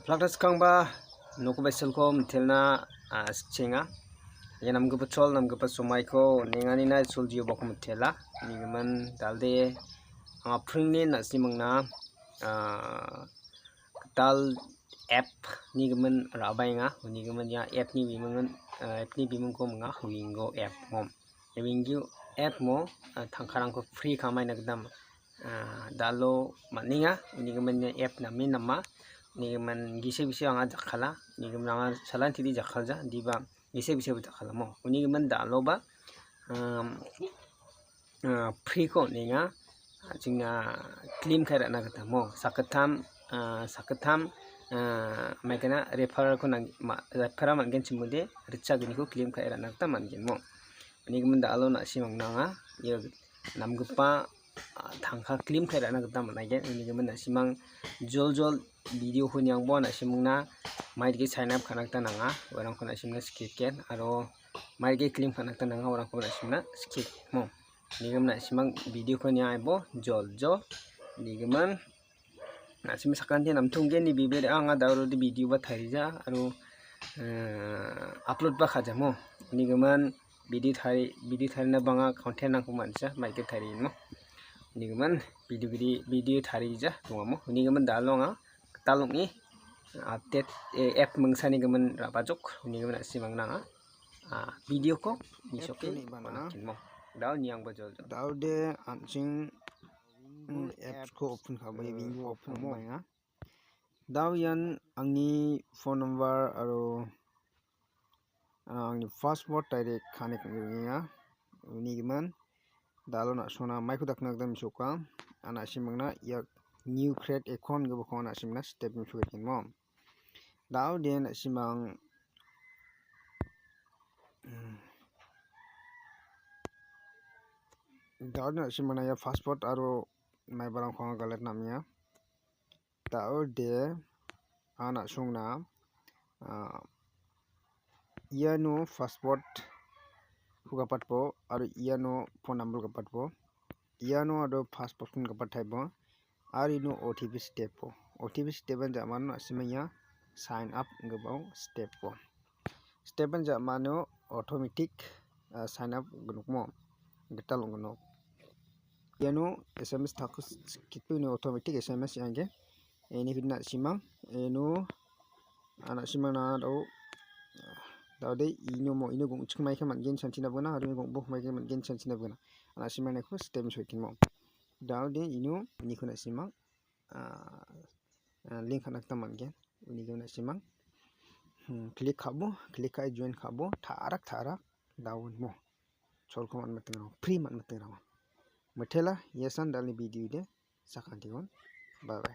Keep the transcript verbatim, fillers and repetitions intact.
Plakta skangba noko beselko mitelna, ah, sikchenga. Ia namgipa chol, namgipa somaiko nenganina soljiobako mitela. Unigimin dalde anga pringni na·simangna, ah, gital app nigimin ra·baenga. Unigimin ia app ni bimingon, ah, app ni bimingko minga Wingo app mo. Wingo app mo, ah, tangkarangko free kamaina gita, ah, dalo man·enga. Unigimin ia app namen nama. Unigimin gise bise anga jakkala. Unigimin anga salantidi jakkalja. Diba gise bisebo jakkalamo. Unigimin daloba, um, ah, free-ko on·enga. Jingna claim ka·e ra·na gita mo. Sakgittam, ah, sakgittam, ah, maikena referral-ko nang-, ma-, referral man·genchimode ritchagniko claim ka·e ra·na gita man·gen mo. Unigimin dalo na·simangna anga ia namgipa, ah, tangka claim ka·e ra·na gita man·aigen. Unigimin na·simang joljol video-ko niangbo na·simangna maidake sign up ka·na gita nanga, uarangko na·simna skip gen, aro maidake claim ka·na gita nanga, uarangko na·simna skip mo. Unigimin na·simang video-ko niangbo joljol. Unigimin na·simang sakanti namtonggen ni bibir anga daurodi video-ba tarija, aro, eh, upload-ba ka·jamo. Unigimin video tari-, video tarina banga content-rangko man·ja, maike tarienmo. Unigimin video gidi, video tarija dongamo. Unigimin dalo anga gital ong·e, update, eh, app mingsanigimin ra·bajok. Unigimin na·simangna anga, ah, video-ko nisoke App-ko niba nanga. Dao niangba joljol. Daode an·ching, mm, apps-ko open ka·baenga. Wingo open ka·baenga. Dao ian angni phone number aro, ah, angni password direct connect ong·enga. Unigimin dalo na·sona maiko dakna gita mesoka. An na·simangna ia new create account gipokko an na·simangna step mesokenmo. Dao de na·simang, mm, dao de na·simangna ia password aro maibarangko anga galet namenga. Dao de, an na·songna, ah, iano password-ko gapatbo aro iano phone number gapatbo. Iano aro password-ko gapat taibo. Aro ino O T P step-o. O T P step-an ja·mano na·sima ia sign up gipao step-o. Step-an ja·mano automatic, ah, sign up gnokmo gital ong·gnok. Iano S M S tako s-, s-, kitpini automatic S M S iange. Ini hidna simang, ino, ana simang na dao, dao de ino mo, ino gongchik maika man·gen chanchina bona, aro ino gongbok maika man·gen chanchina bona. Ana simang neko step soikin mo. Dao de ino, ini kuna simang, ah, ah, link kana gita man·gen. Uni gona simang. Hmm, click ka·bo, click ka·e join ka·bo, ta·rak, ta·rak, down mo. Cholko man·mitingrang, free man·mitingrang. Mitela, iasan dal·ni video de, sakantikon. Bye bye.